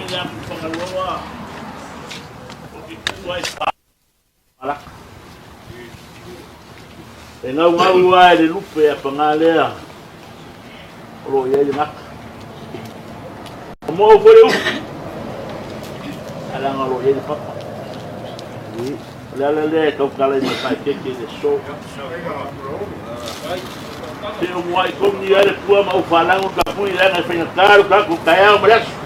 le afu Fagaloa o ke kuu ai palaka. E gaugau lava i le lupe a paga lea o lo o i ai le gata. Ua maua foi le upu, ae leaga o lo o i ai le papa. O le ala lea e tautala ai ma le faaeteete i le aso. Se o muaʻi kogi ai le pua ma ou faalago tapui leaga e faigata lo tatou taeao ma le aso.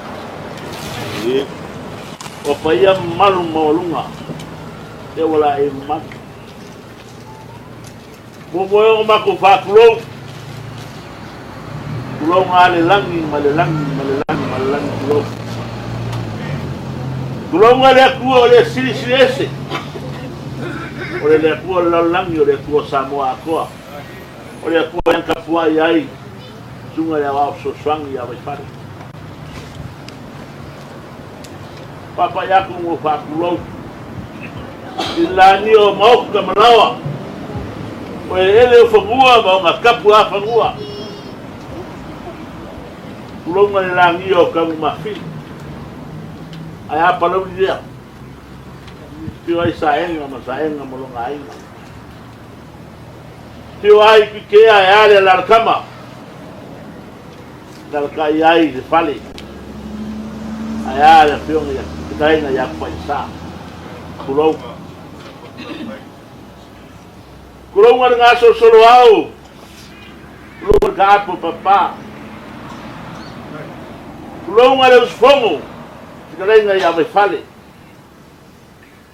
Ua paia mamalu maualuga, lea ua laei mamalu. Muamua e o matou faatulou, tulou nga le lagi ma le lagi ma le lagi ma le lagi tulou. Tulou nga le Atua o le silisili ese, o le le Atua o le lalolagi, o le Atua o Samoa atoa, o le Atua e tapuai ai susuga i le Aoao Fesoasoani ia Vaifale. Papai aku mo faatulou i le lania o Maoka ma Laoa, o eleele o fanua ma ona tapu a fanua. Tulouna le lagia o Tanumafili, ae a Palauli lea? Afio ai Saega ma Saega ma lona aiga. Afio ai Tuitea e a le alalatama, lalatai ai le fale, ae a le afioga ia Fetalaiga ia Tupaisa. Tulou. Tulouna le gasolosolo au, tulou le taapo papa. Tulouna le usufono, Fetalaiga ia Vaifale,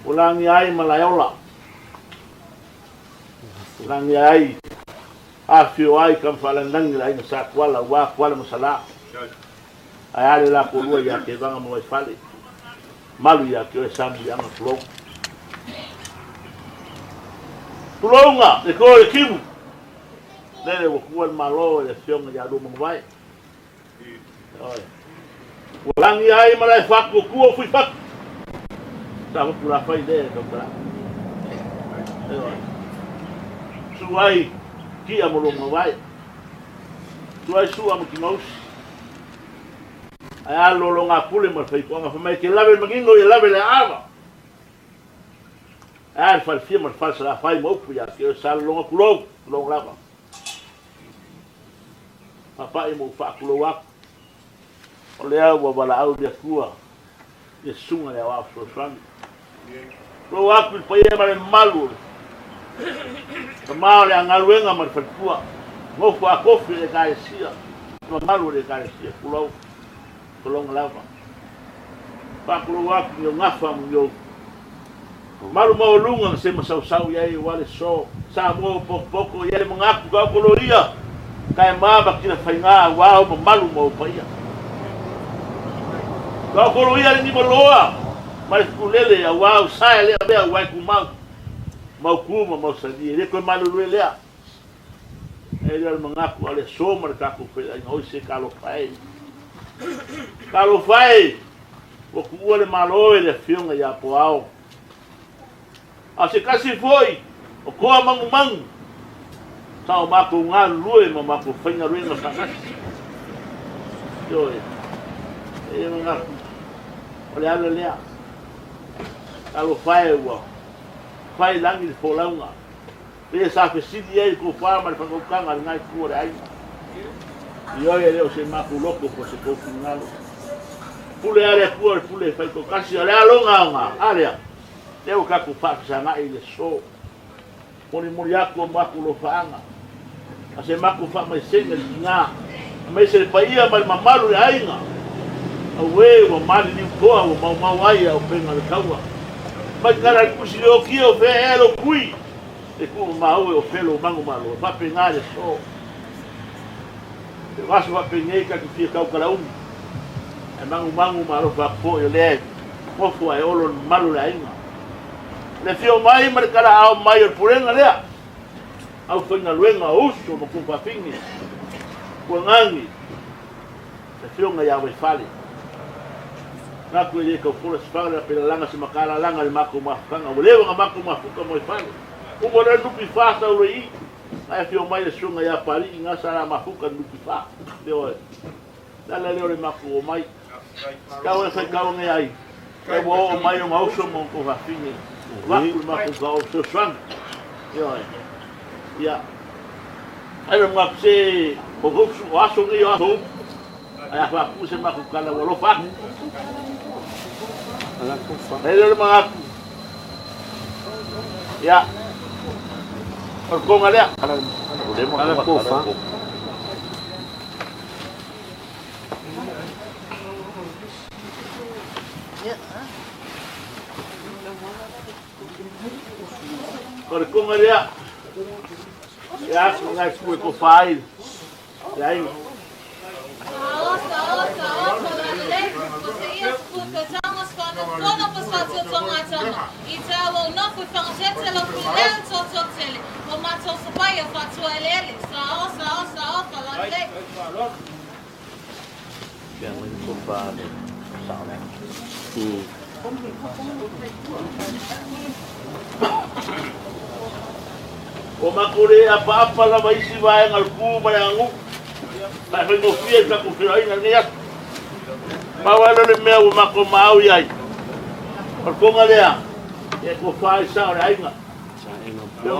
ua lagia ai Malaeola, lagia ai Afifio ai tama faalagilagi le aiga Sa Tuala aua Tuala ma Salā. Ae a le la toalua ia Tevaga ma Vaifale. Malu ia te oe Samuliaga tulou. Tulouna le toe o le timu. Lele ua tua le Malo e le Afioga ia Luamanuvae. Ioe. Ua lagi ai ma lae faatuatua o Fuifatu. Sa hotu la fai le tautala. Ioe. Su ai kia mo longa vai. Su ai sua mo Kingausi. Ai a lolo ngā pule ma le whaikoanga wha mai ke lawe manino i lawe le awa. Ai a le whalefia ma le whalsa la whai ma upu ia ke o sa longa kulou, kulou lava. Papaʻi ma ou faatulou aku, o lea ua valaau le Atua i le Susuga i le Aoao Fesoasoani. Tulou aku i le paia ma le mamalu o le tama o le galuega ma le faletua, nofo a kofi o le Ekalesia, le mamalu o le Ekalesia, tulou, tologa lava. Faatulou aku i ou gafa ma ou malu maualuga na sema sausau i ai aua le so Samoa ua potopoto i ai le manatu taoto loia tae ma ma kila faiga aua ou mamalu ma ou paia. Taoto loia le nimaloa ma le futulele aua ou sae lea mea ua e tumau mau ku ma mau salie le toe malulu e lea. E lea le manatu a le so ma le tatou faiaiga oi se talofa e. Talofa e! Ua tuua le Malo e le Afioga ia Poao. A o se tasi foi o toa manumanu sa o matou galulue ma matou faigaluega faatasi. Ioe, e manatu, o le ala lea. Talofa e ua fai lagi le folauga. Pei sa fesili ai le tofa ma le fakautaga a lena itu o le aiga. Ioe, e le o se matou loto po o se tou finagalo. Pule a le Atua o le pule e fai toatasi, a o le a lona aoga? A lea, lea ua tatou faafesagai i le aso. Molimoli atu o matou lofaaga, a se matou faamaisega i le tina, aemaise le paia ma le mamalu i le aiga. Auē, ua maliliu toa, ua maumau ai a upega o le taua. Mai tala le tusi leokia o fea ea lou tui, e tuu mamao e o fea lou manumalo, e faapena le aso. E aso faapenei ta te fia tautala umi, ae manumanu ma alofa atu foi o lea e nofo ae olo le mamalu o le aiga. O le afio mai ma le talaao mai o le pulega lea, aufaigaluega o uso ma tuafafine, Puagagi, le afioga ia Vaifale. Manatu e le tau fola se fala pe lalaga se makalalaga i le matou mafutaga, ua leva ona matou mafuta ma Vaifale. Uma lea nupi fa sau loa i i, ae afio mai le susuga ia Palii na sa la mafuta i le nupi fa. Ioe. Le ala lea o le matou omai. Tau e faitauga ai, e ua oo mai ona uso ma ona tuafafine, avatu le matou kaoa fesoasoani. Ioe. Ia. Ai le manatu se o usu, o aso nei o aso uma, ae a faapue se matou tala ua alofa atu. Ai lea o le manatu, ia, o le toga lea. O le toga lea, e atu ngai pue ko whai, le aiga. Ua matou le apaapa lava isi vaega o le tu ma le aganuu, ma e faigofie le tatou feiloaiga i lenei aso. Pau lava lea o le mea ua matou maau i ai, o le toga lea, e tofa ai sao o le aiga. Le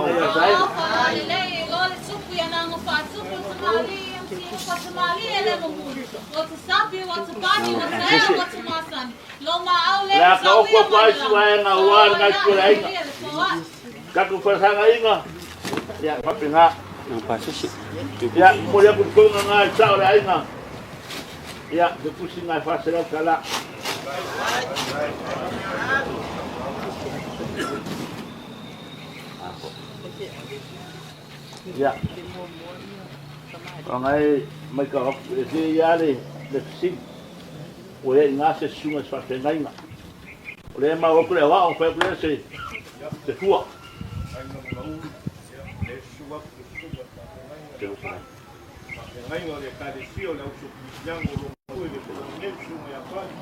a taoto atu ai si vaega aua le nai tua le aiga. Tatou falesagaiga, ia faapena. Ia, momoli atu le toga na i sao o le aiga. Ia, se tusi na e $400. Ia, ona e maitau atu, e se ia le fesili, ua i ai i ina se susuga i se faafeagaiga. O lea e maua atu le aoao, ona fai atu lea se fua. Faafeagaiga o le Ekalesia o le Auso Kerisiano o Roma i le Fono nei, Susuga ia Pali,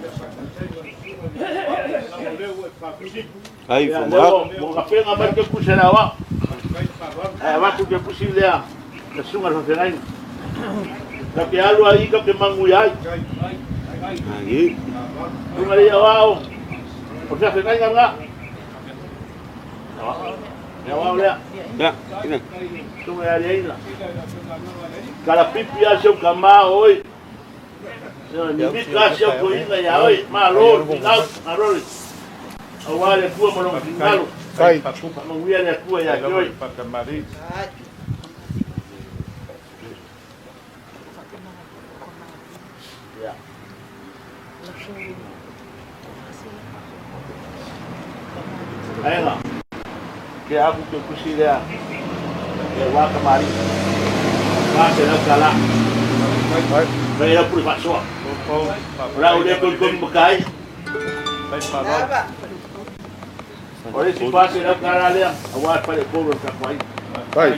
ia faataitaiga o le Susuga i le Aoao, leaga o lea ua e faafesili. Ai, Ia, lea ua ua gapega mai ke pusi a le aoao. Ae avatu ke pusi lea le susuga i le faafeagaiga. Ka te alu ai ka te manuia ai. Ai. Susuga i le aoao, o le faafeagaiga lena. Le aoao lea. Ia, ina. Susuga ia Aliaina. Kalapipi a si ou tama o oe. Mimita a si au toeaina ia oe. Malo le finau, malo le aua le Atua ma lona finagalo. Faamanuia le Atua ia te oe. Ia. Aiga, ke aku ke kusi lea, ke wā kamari. $400. Mai lau pule faasoa. O lau lea tolitoli makai. O le isi $400 lea, aua le faleupolu o le tapuaiga. Pai,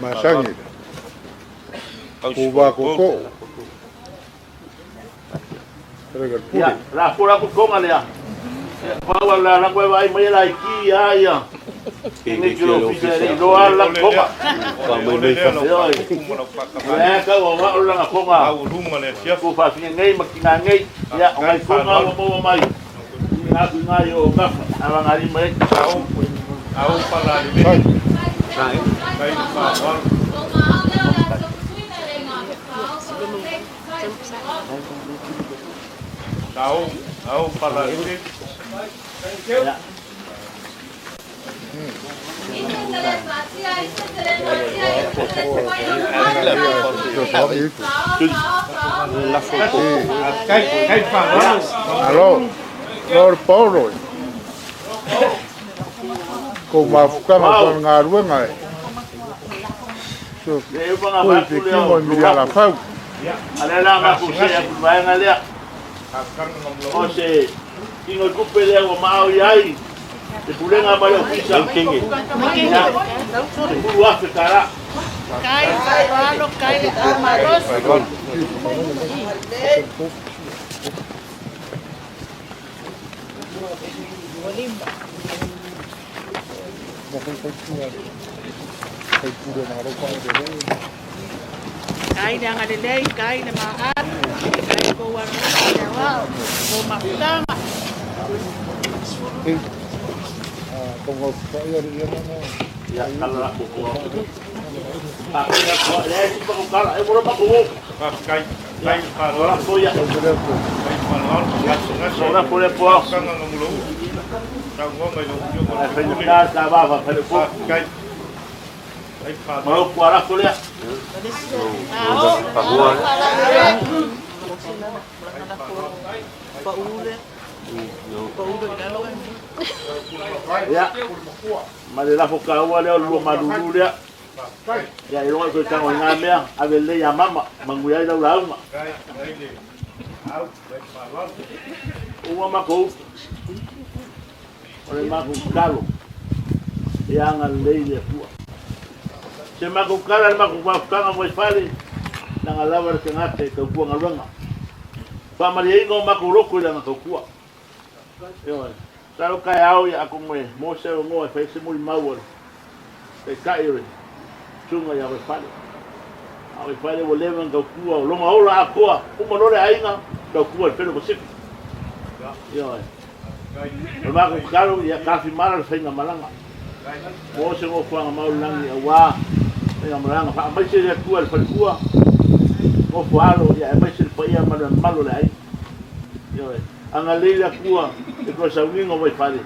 masani, ko koko. Ia, la fua la kutonga lea. Ia, pau la la koe vai mai la iki ia ia. Nei ki lo fisa le loa la konga. Ia ka o wa o la konga. Ko fa fia nei ma kina nei. Ia, o ngai konga o mo mai. Ngā ku ngā i o kafa, awa ngā rima e. Au pala le Sai. Au, au pala le Ia. Alo, Lord Paolo. Ko mafukanga ko ngā ruenga e. So, Le upanga ko i whaku te lea kimo o i miria la fau. A le la maku se aku vaenga lea. O se kingo kupe lea ua maau i ai. Te pulenga mai o fisa. Ia, te pulu afe tara. Kai Palo, kai Amaros. Kai le Angalelei, kai le Maat, kai Kouaru. Ao, o mafutaga. Ia, kala la ko ko. Pa ko ya ko le si pa ko kala e mo ma ko. Faafetai, faafetai le Ora faaaloalo. ko ya. Faafetai le faaaloalo, gasegase Ora ko le po. Tausaga na mulaulu. Saunoaga i lau Afioga i Ai le fai sui usufono. ka ta va va fai ko. Faafetai. Faafetai le Ma faaaloalo. ko ara ko le. Ao, Pahua. Ia. Ma le lafo kaua lea o le lua malulu lea. Ia, e loga i toe tago i ngā mea, ave lelei ia mama, manuia ai lau lauga. Faafetai, faafetai le au, faafetai le faaaloalo. Uma matou upu, o le matou tatalo, ia agalelei le Atua. Se matou tala i le matou mafutaga mai fale, leaga lava le tagata e tautua galuega. Faamalieina o matou loto i lana tautua. Ioe. Masalo taeao ia atonu e maua se avanoa e fai ai se molimau a le Taitai o le Susuga ia Vaifale. A o Vaifale ua leva ona tautua, o lona ola atoa, uma loa le aiga, tautua i le Felo Pasefika. Ioe. O le matou tatalo, ia tafimala le faigamalaga. Maua se nofoaga mau i le lagi aua faigamalaga. Faamaise le Atua i le faletua, nofo alo, ia aemaise le paia ma le mamalu o le aiga. Ioe. Agalelei le Atua i le toe sauniga o Vaifale,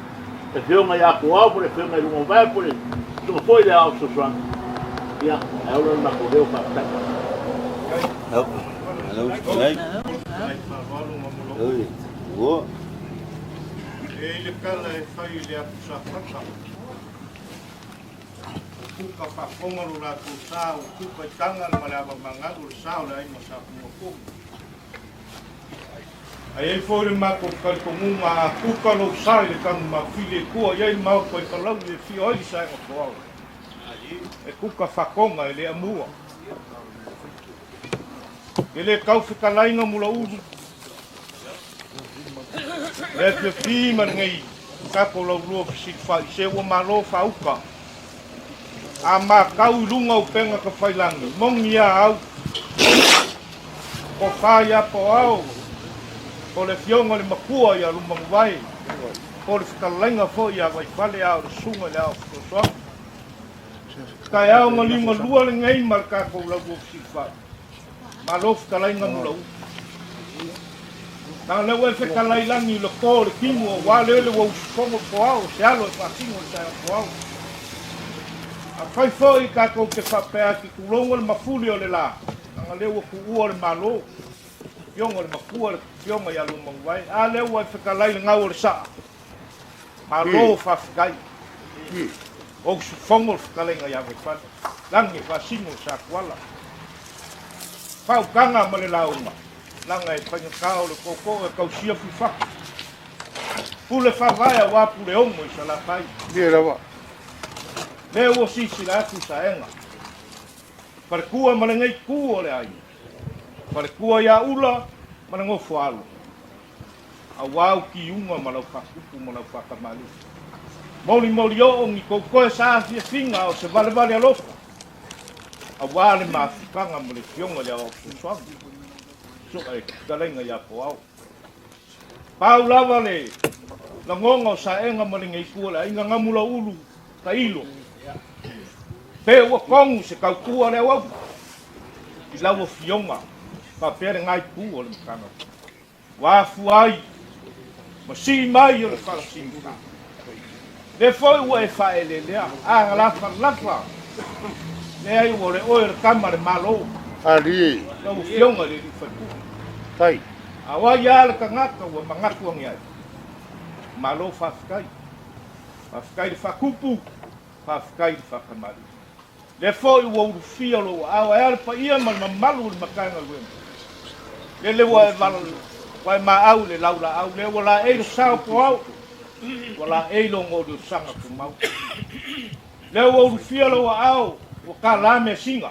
le Afioga ia Apoao po o le Afioga i luga o Vae po o le Susuga foi i le Aao Fesoasoani. Ia, ae ola le matou leo faafetai. Lau. Lau. Lai. Oi. Ua. E i le tala e fai i le Aso Safata, o kuka faafofoga lo latou sa, o kuka i taga ma le ava magalu o le sa o le aiga sa Pumapou. Ae i ai foi le matou talitonuga a kuka lou sa i le tanu mafili e tua i ai le maota i Palauli e afio ai le saega toao, e kuka fakoga e le amua. E le tau fetalaiga mulaulu, le afiafi ma lenei tatou laulua fesilafai se ua malo faauka. A matau i luga o upega tafailagi, moni a au, ko fa ia Poao, ko le afioga i le matua ia Lumanuvae, ko le fetalaiga foi ia Vaifale a o le susuga i le Ao Fesoasoani. Taeao na liugalua lenei ma le tatou laulua fesilafai. Malo fetalaiga Mulaulu. Na lea ua e fetalai lagi i le po o le tino aua lele ua usufono Poao o se alo e faasino i le taeao Poao. Afai foi tatou te faapea atu tulou le mafuli o le la, leaga lea ua tuua le Malo, Afioga i le Matua, le Afioga ia Luamanuvae. A lea ua e fetalai le gau o le saa. Malo faafetai. Ua usufono le fetalaiga ia Vaifale. Lagi e faasino le Satuala. Faautaga ma le lauga, leaga e faigata o le tootoo e tausia fuifatu. Pule faavae aua Puleono i Salafai. Ie lava. Lea ua silasila atu i Saega. Faletua ma lenei itu o le aiga. Faletua ia Ula ma le Nofoaalo. Aua au tiuga ma lau faatupu ma lau faatamalii. Molimoli oo ni tou toe saafiafiga o se valevale alofa, aua le mafutaga ma le Afioga i le Aoao Fesoasoani, Soa e fetalaiga ia Poao. Pau lava le lagona o Saega ma lenei itu o le aiga Gamulaulu tailo, pe ua tonu se tautua a le auauna i lau Afioga faapea le gaipuu o le Matagaluega. Ua afua ai ma sii mai o le falasimata. Lea foi ua e faaeleelea, a lafalafa, leai ua le oe o le tama a le Malo. Alii. Lau Afioga i le Alii Faipule. Tai. A o ai a le tagata ua manatu ane ai? Malo faafetai. Faafetai le faatupu, faafetai le faatamalii. Lea foi ua ulufia lou aao ae a le paia ma le mamalu o le Matagaluega. Lele ua e vala, ua e maau i le laulaau lea ua laei le sao poao, ua laei lona oliolisaga tumau. Lea ua ulufia lou aao, ua tala measina.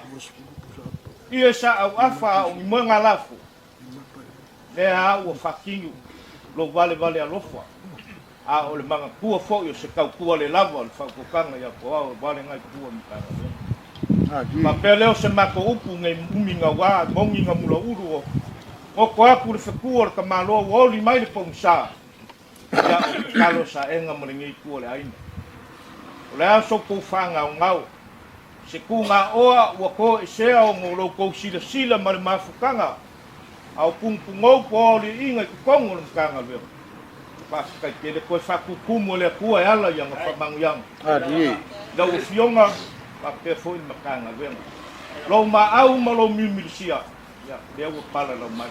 Ia sa auafa a o ni moega lafo, lea a ua faatino lou valevale alofa. A o le manatua foi o se tautua le lava o le faautautaga ia Poao e vale nai tua Matagaluega. Faapea lea o se matou upu nei umi gaua moni ga mulaulu o Goto atu le fetu o le tamaloa ua oli mai le pogisa, ia o le tatalo a Saega ma lenei itu o le aiga. O le a so outou faagaogao, se tugaoa ua toesea ona o lo outou silasila ma le mafutaga a o punupugou po o aoliiga i totonu o le Matagaluega. Faafetai tele toe faatutumu e le Atua e ala i ana faamanuiaga. I lau Afioga faapea foi le Matagaluega. Lou maau ma lou miumilisia, ia, lea ua palalau mai.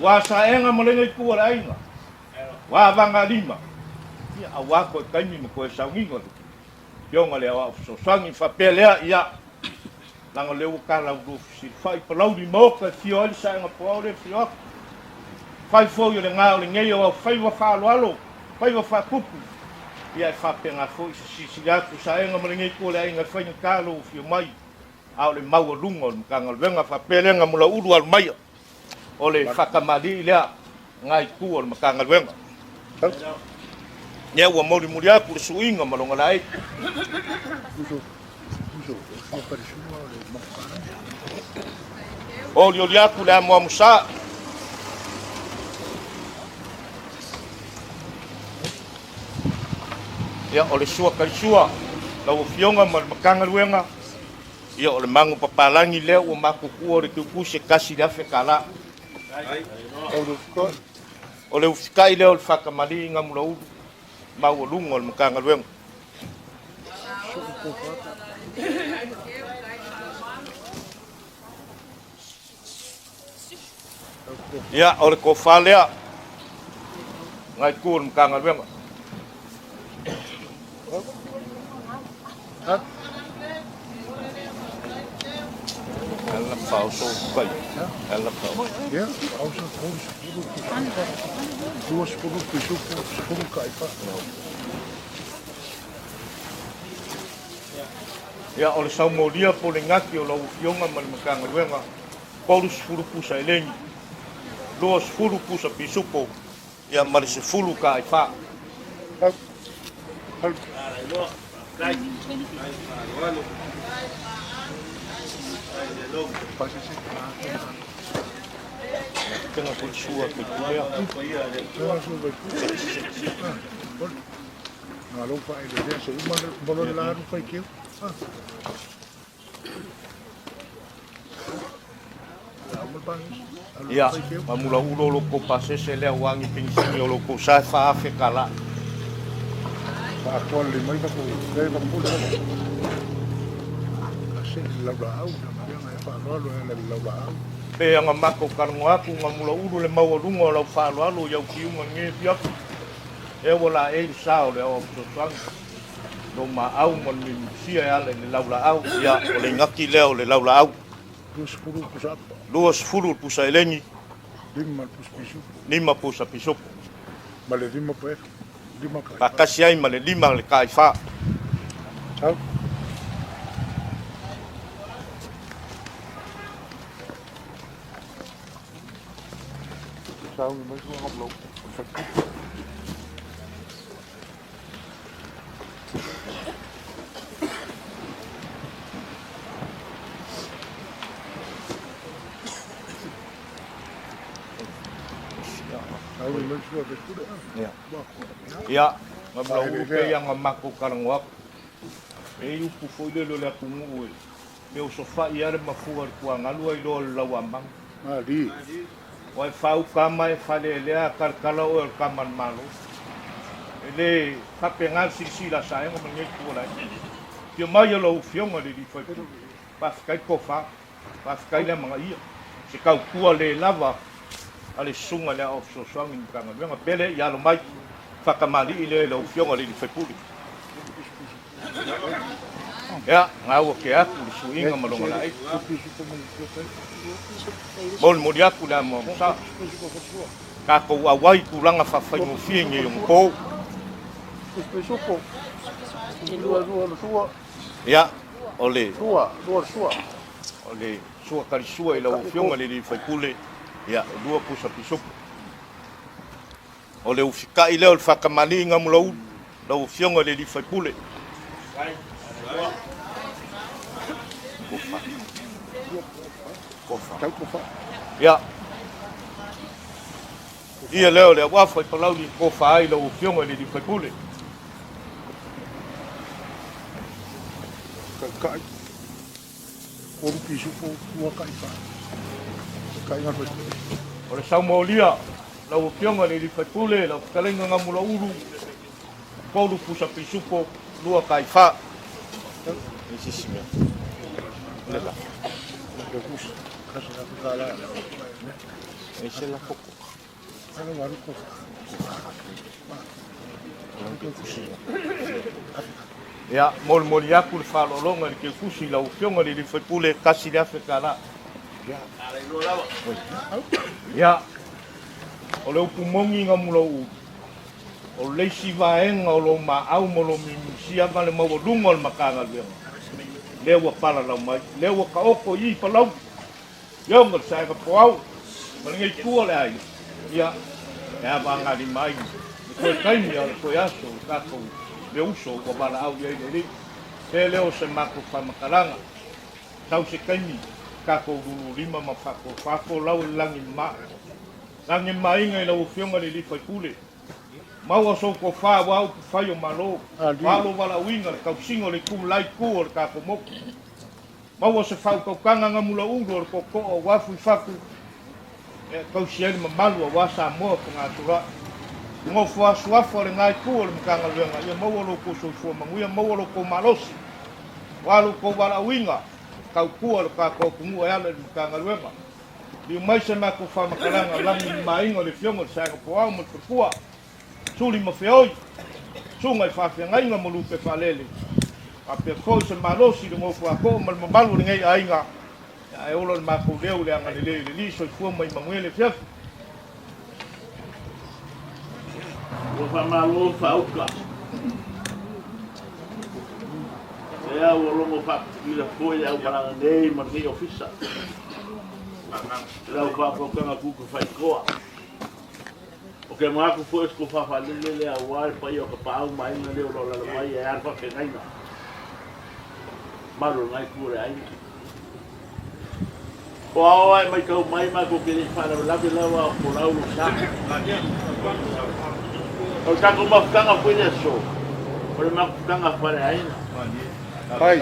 Ua saega ma lenei itu o le aiga, ua avagalima, ia, aua toe taimi ma toe sauniga le Afioga i le Aoao Fesoasoani. Faapea lea, ia, leaga o lea ua talaulua fesilafai Palauli Maota e fio ai le saega poao lea e fio atu. Fai foi o le ga o lenei o au faiva faaaloalo, faiva faatupu, ia e faapena foi se silasila atu saega ma lenei itu o le aiga e faigata lou afio mai, a o le maualuga o le Matagaluega. Faapea lea Gamulaulu alu maia o le faatamalii lea na itu o le Matagaluega. Ia ua molimoli atu le suiga ma lona laei. Olioli atu le amoamosa. Ia, o le sua kaisua, lau Afioga ma le Matagaluega, ia o le mago papalagi lea ua matutua o le tutu se $1,000. O le ufikai lea o le faatamalii Gamulaulu maualuga o le Matagaluega. Ia, o le tofa lea, ngai tu o le Matagaluega. Ela fao so kai. Ela fao. Ia, ausa tolu sefulu pisupo, 20 pisupo, 10 kaifa. Ia, o le saumolia po o le gati o lau Afioga ma le Matagaluega, 30 pusa eleni, 20 pusa pisupo, ia ma le 10 kaifa. Tena koe sua kei pulea. Ia, ma mula ulo lo kou pasese lea ua agi penisini o lo kou sa e $4,000 tala. Faatoa lelei mai la kou le va pule. Ase le laulaau na mea e faaaloalo e ala i le laulaau. Pe anga matou talanoa atu nga mula ulu le maualuga o lau faaaloalo i au tiuga nge fiafi. E ua laei le sa o le aoao fesoasoani. Lou maau ma le miumisia e ala i le laulaau. Ia, o le igati lea o le laulaau. 20 pusa apa. 20 pusa eleni. 5 pusa pisupo. 5 pusa pisupo. Ma le 5 paefa. 5 kaifa. Faatasi ai ma le 5 le kaifa. Sau. Sau mai sua ngam Ia. Ia, nga mula ulu pe ia nga mako karango aku. E upu foi lele o le atunuu e. Pe o sofai ale mafua le tuagalu ai loa le lau amanga. Ali. O e fauka ma e falelea kalakala o le kama le malo. E le faapena le silasila a Saega ma lenei itu o le aiga. Fia mai o lau Afioga le alii faipule. Faafetai tofa, faafetai le amanaia. Se tautua le lava a le susuga i le Aoao Fesoasoani i le Matagaluega. Pele ia alo mai, faatamalii lea i lau Afioga le alii faipule. Ia, gaua ke atu le suiga ma lona laei. Molimoli atu le amoamosa. Tatou auai tulaga faafaigofie nei o po. Ia, o le o le sua kalisua i lau Afioga le alii faipule, ia, e 2 pusa pisupo. O le ufikai lea o le faatamalii Gamulaulu, lau Afioga le alii faipule. Kofa. Kofa. Ia, Ia lea o le auafa i Palauli e tofa ai lau Afioga i le Alii Faipule. Taitai, tolu pisupo, lua taitai. Taitai na faipule. O le saumolia, lau Afioga i le Alii Faipule, lau Fetalaiga Gamulaulu, tolu pusa pisupo, lua taifa. Ia, molimoli atu le faaaloaloga i le keukusi i lau Afioga i le Alii Faipule, $1,000. Ia, o le upu moni Gamulaulu, o le isi vaega o lou maau ma lou miumisia ma le maualuga o le Matagaluega, lea ua palalau mai, lea ua taoto i i Palauli. Ioga le saega poau ma lenei itu o le aiga, ia, e avagalima ai le toe taimi a o le toe aso o le tatou mea uso ua valaau i ai le Alii. Pe le o se matou faamatalaga, sau se taimi tatou lululima ma faatofafo lau i le lagi mama. Lagi mamaina i lau Afioga i le Alii Faipule, maua sou tofa aua upu fai o Malo, aua lou valaauina le tausiga o le itu ma la itu o le tatou motu. Maua se faautautaga gamulaulu o le tootoo aua Fuifatu e tausi ai le mamalu aua Samoa Fogatulai. Nofo asuafa o lena itu o le Matagaluega ia maua lo outou soifua manuia, maua lo outou malosi aua lo outou valaauina tautua lo tatou atunuu e ala i le Matagaluega. Liliu mai se matou faamatalaga lagi mamaina o le Afioga i le Saega Poao ma le Faletua. Suli ma feoi, susuga i faafeagaiga ma lupe faalele, faapea foi se malosi i le nofoatoo ma le mamalu o lenei aiga, ae ola le matou leo i le agalelei o le Alii. Soifua ma ia manuia le afiafi. Ua faamalo faauka. Lea ua logo faapipila foi le aumalaga nei ma lenei ofisa. I lau faafogafoga kuka faitoa. O ke manatu foi o se tofa faalele lea aua le paia o Tapaau ma aiga lea o lo o alaala mai ae a le faafeagaiga malu o lena itu o le aiga. O ao ae maitau mai matou te le i faalavelave lava o folau lou sa. O le tatou mafutaga foi le aso, o le mafutaga faaleaiga.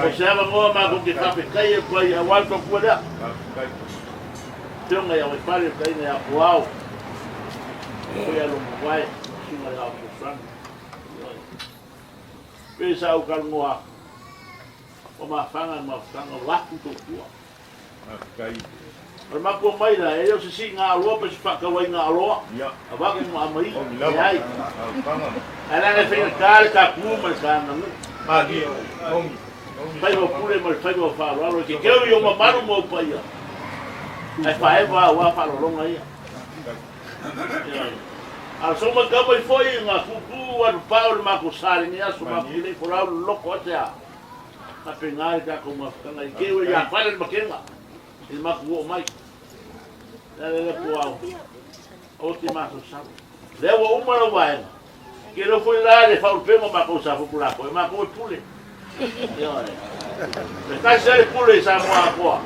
O se avanoa matou te faafetai atu ai aua le tautua lea. Afioga ia Vaifale, fetalaiga ia Puao, foi ia Lomovae, susuga i le Ao Fesoasoani. Pei sa ou talanoa atu, ua mafaga le mafutaga, ua atu tautua. O le makua mai la, e le o se siiga aloa pe se faatauaiga aloa, avatu ma aumai, leai. Ae leaga e faigata le tapu ma le taganuu. Faiva o pule ma le faiva o faaaloalo, e te keu i ou mamalu ma ou paia, ae faaeva aua faaaloaloga ia. A o sou matau mai foi i ngā kūkū alu pā o le matou sa i lenei aso, matou te le i folau le loko a te a. Faapena le tatou mafutaga i keu e ia fale le makenga i le matou oo mai. Le ala lea po au, aua te masaosao. Lea ua uma lau vaega. Ke leo foi la le faaulupega o matou sa fupulafo, e matou e pule. Ioe. E tasi lava le pule i Samoa atoa.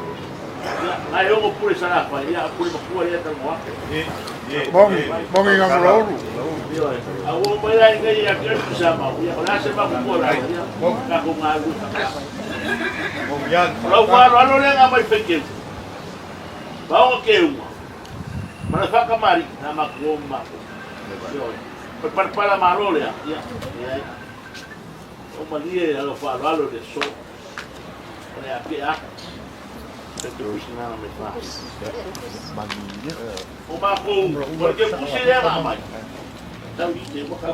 Ia, na e ono pule i Salafai, ia, a pule matua lea talanoa atu. Mongi, mongi nga mulaulu. Ioe. A ua mai la inei ia te oe sa mau, ia, o le a se matou la, ia, tatou galulue faatasi. O lau faaaloalo lea na aumai faiteu. Vaoga keuga. Ma le faakamali'i, na matou o ma matou. Ioe. O le palapala malo lea, ia, leai. O malie i lau faaaloalo i le aso. O le a tea atu. E te pusi nana mai fa. O makou, o le ke pusi lea na aumai. Tau i te waka.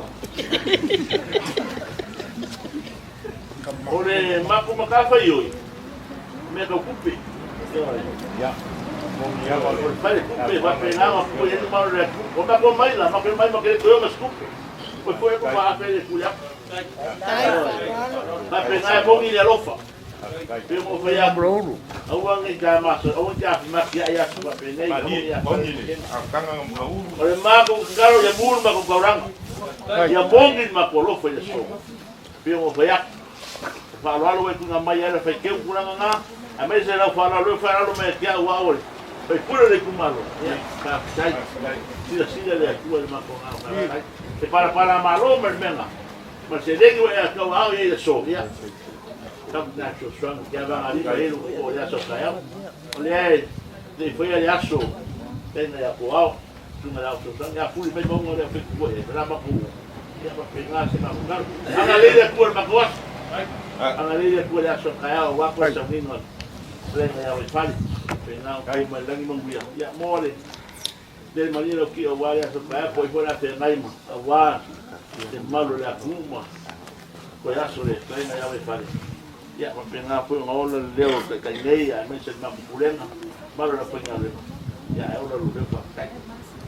O le makou matafaioi, mea tau tupe. Ia. O le fale tupe, faapena ma pue ai le mamalu o le atunuu. O matou mai la, matou mai ma ke toe ma se tupe. Foi foi atu faafe le pule atu. Faapena e moni le alofa. Pe mo fai atu. Aua nei ta maso, aua te afi maki ai atu faapenei. Aua nei afi. O le matou tatalo ia mu le matou taulaga. Ia moni le matou alofa i le aso. Pe mo fai atu. Faaaloalo e tuuina mai ai le faiteu tulaga na, aemaise lau faaaloalo e faaaloalo mai ia te au au o le faipule o le itumalo. Ia, faafetai. Silasila le Atua i le matou agaga faafetai. E palapala malo ma le mea ma le seleni ua e tauaao i ai i le aso, ia, tatou te fesoasoani ke avagalima i ai lou koko o le aso a taeao. O lea e le i faia le aso taina ia Poao, susuga i le ao fesoasoani, ia fuli mai mauga lea o fetu ai, la matou, ia faapena se matou tala. Agalelei le Atua i le matou aso. Agalelei le Atua i le aso a taeao aua toe sauniga o le fetalaiga ia Vaifale. Faapena ona to mai le lagi manuia. Ia mo le lele malie lau ki aua le aso taeao po o ai foi o le a feagai ma aua le mamalu o le atunuu ma toe aso le fetalaiga ia Vaifale. Ia faapena foi ona ola le leo o le taitai nei aemaise le matou pulega, mamalu o le aufaigaluega. Ia ae ola lou leo faafetai.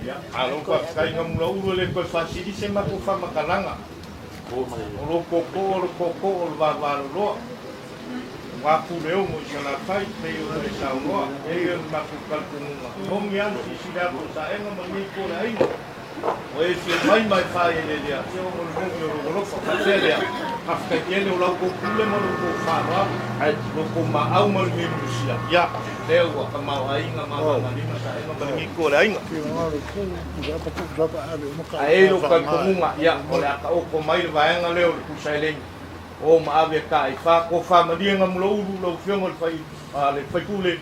Ia, malo faafetai Gamulaulu e le toe faasili se matou faamatalaga. O lou tootoo o le tootoo o le vavaloloa. Aua Puleono i Salafai, pei ona e saunoa, e i ai le matou talitonuga, moni lava na silasila atu o Saega ma lenei itu o le aiga, ua e fia mai ma e faaeleelea, ia ona o le moni o lou alofa. Faapea lea, faafetai tele o la outou pule ma lo outou faaaloalo, lo outou maau ma le mulimulisia, ia, lea ua tamaoaiga ma vagalima Saega ma lenei itu o le aiga. Ae i ai lou talitonuga, ia, o le a taoto mai le vaega lea o le pusaeleni. O ma ave ka i fa ko fa malie nga mula ulu lau afioga le fai a le faipule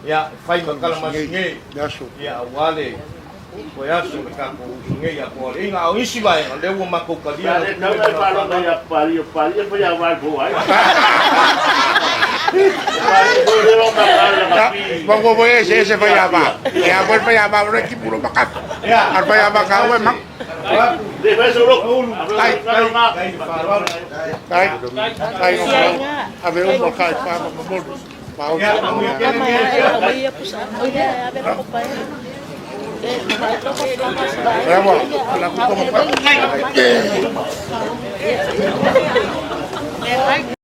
ia e fai ma tala masige ia aua le toe aso le tatou usuge ia po ale inga o isi vaega lea ua matou talia lau pule ma lau faaaloalo. Maua foi ese ese faiava. E a foi faiava o le kipulo makato. Ia Al faiava ka ue mak. Ai ai faaaloalo. Kai kai o mau. Ave o ma kai pa ma mamolu. Ma o Ia manuia tele Ama nei e afioga. aumai pusa. Oi le ave la kopa e. E, ma e toko lama sa. Bravo. La ku toma pa.